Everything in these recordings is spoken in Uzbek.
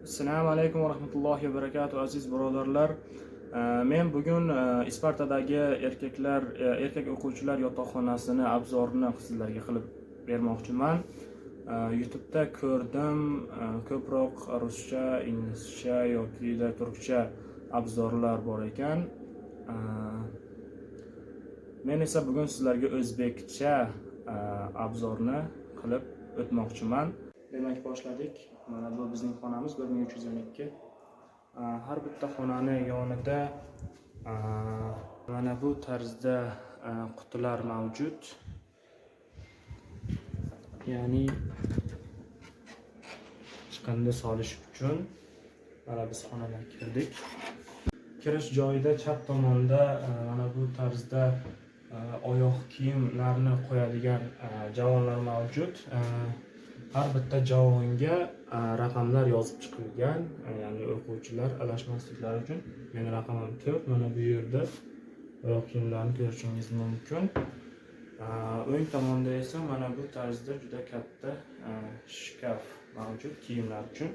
Assalomu alaykum va rahmatullohi va barakatuh, aziz birodarlar. Men bugun Ispartadagi erkaklar, erkak o'quvchilar yotoqxonasini обзор ini sizlarga qilib bermoqchiman. YouTube'da ko'rdim, ko'proq ruscha, inglizcha yoki turkcha обзор lar bor ekan. Men esa bugun sizlarga o'zbekcha обзор ni qilib o'tmoqchiman. Demak, boshladik. Mana bu bizning xonamiz 1312. Har bitta xonani yonida mana bu tarzda qutilar mavjud. Ya'ni chiqindi solish uchun. Mana biz xonadan kirdik. Kirish joyida chap tomonda mana bu tarzda oyoq kiyimlarni qo'yadigan javonlar mavjud. Har bitta javonga raqamlar yozib chiqilgan, ya'ni o'quvchilar adashmasliklari uchun. Meni raqamim 4. Mana bu yerda oyoq kiyimlarni ko'rishingiz mumkin. O'ng tomonda esa mana bu tarzda juda katta shkaf mavjud kiyimlar uchun.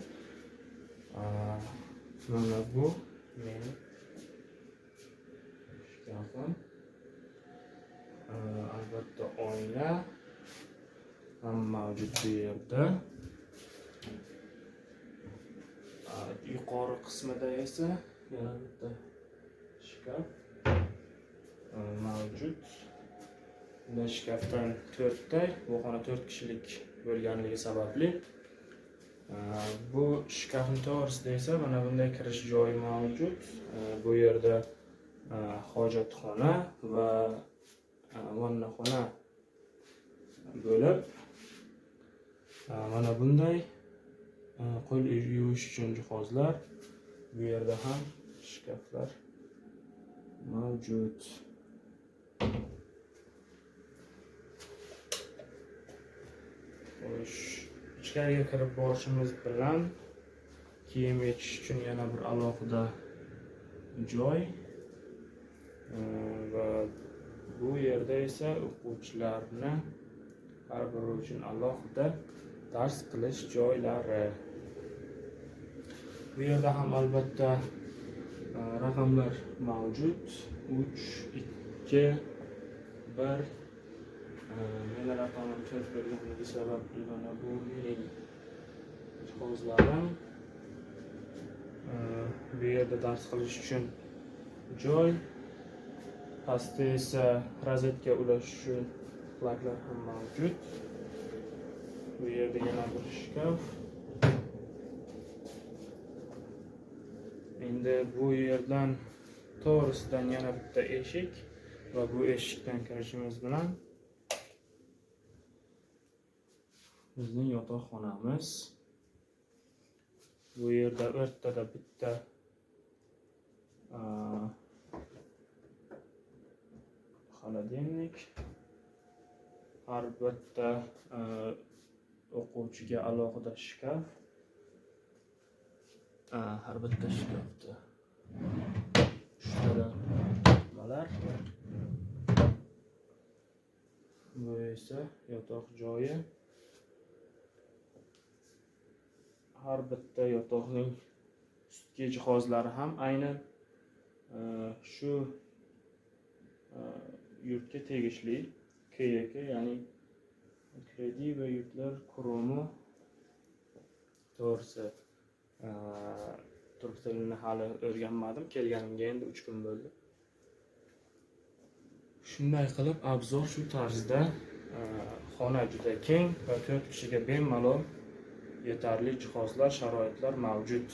Mana bu meni shkafim. Albatta oyna ham mavjud bu yerda. Yuqori qismida esa yana bitta shkaf mavjud. Bunda shkafdan to'rtta, bu xona 4 kishilik bo'lganligi sababli. Bu shkafni to'g'risida esa mana bunday kirish joyi mavjud. Bu yerda hojatxona va vannaxona bo'lib, mana bunday qo'l yuvish uchun jihozlar, bu yerda ham shkaflar mavjud. Xo'sh, ichkariga kirib borishimiz bilan kiyim yechish uchun yana bir alohida joy va bu yerda esa o'quvchilarni har biri uchun alohida dars qilish joylari. Bu yerda ham albatta raqamlar mavjud: 3, 2, 1. Meni raqamim 4 bo'lganligi sababli mana bu mening jihozlarim. Bu yerda dars qilish uchun joy, pastda esa rozetka ulash uchun plaglar ham mavjud. Bu yerda yana bir shkaf. Endi bu yerdan to'g'risidan yana bitta eshik va bu eshikdan kirishimiz bilan bizning yotoqxonamiz. Bu yerda o'rtada bitta холодильник, har bitta o'quvchiga alohida shkaf, har bitta shkafda uchtadan nimalar. Bu esa yotoq joyi. Har bitta yotoqning ustki jihozlari ham aynan shu yurtga tegishli KYK, ya'ni Kredi va yurtlar qurumi. To'g'risi, turk tilini hali o'rganmadim, kelganimga endi 3 kun bo'ldi. Shunday qilib, обзор shu tarzda. Xona juda keng va 4 kishiga bemalol yetarli jihozlar, sharoitlar mavjud.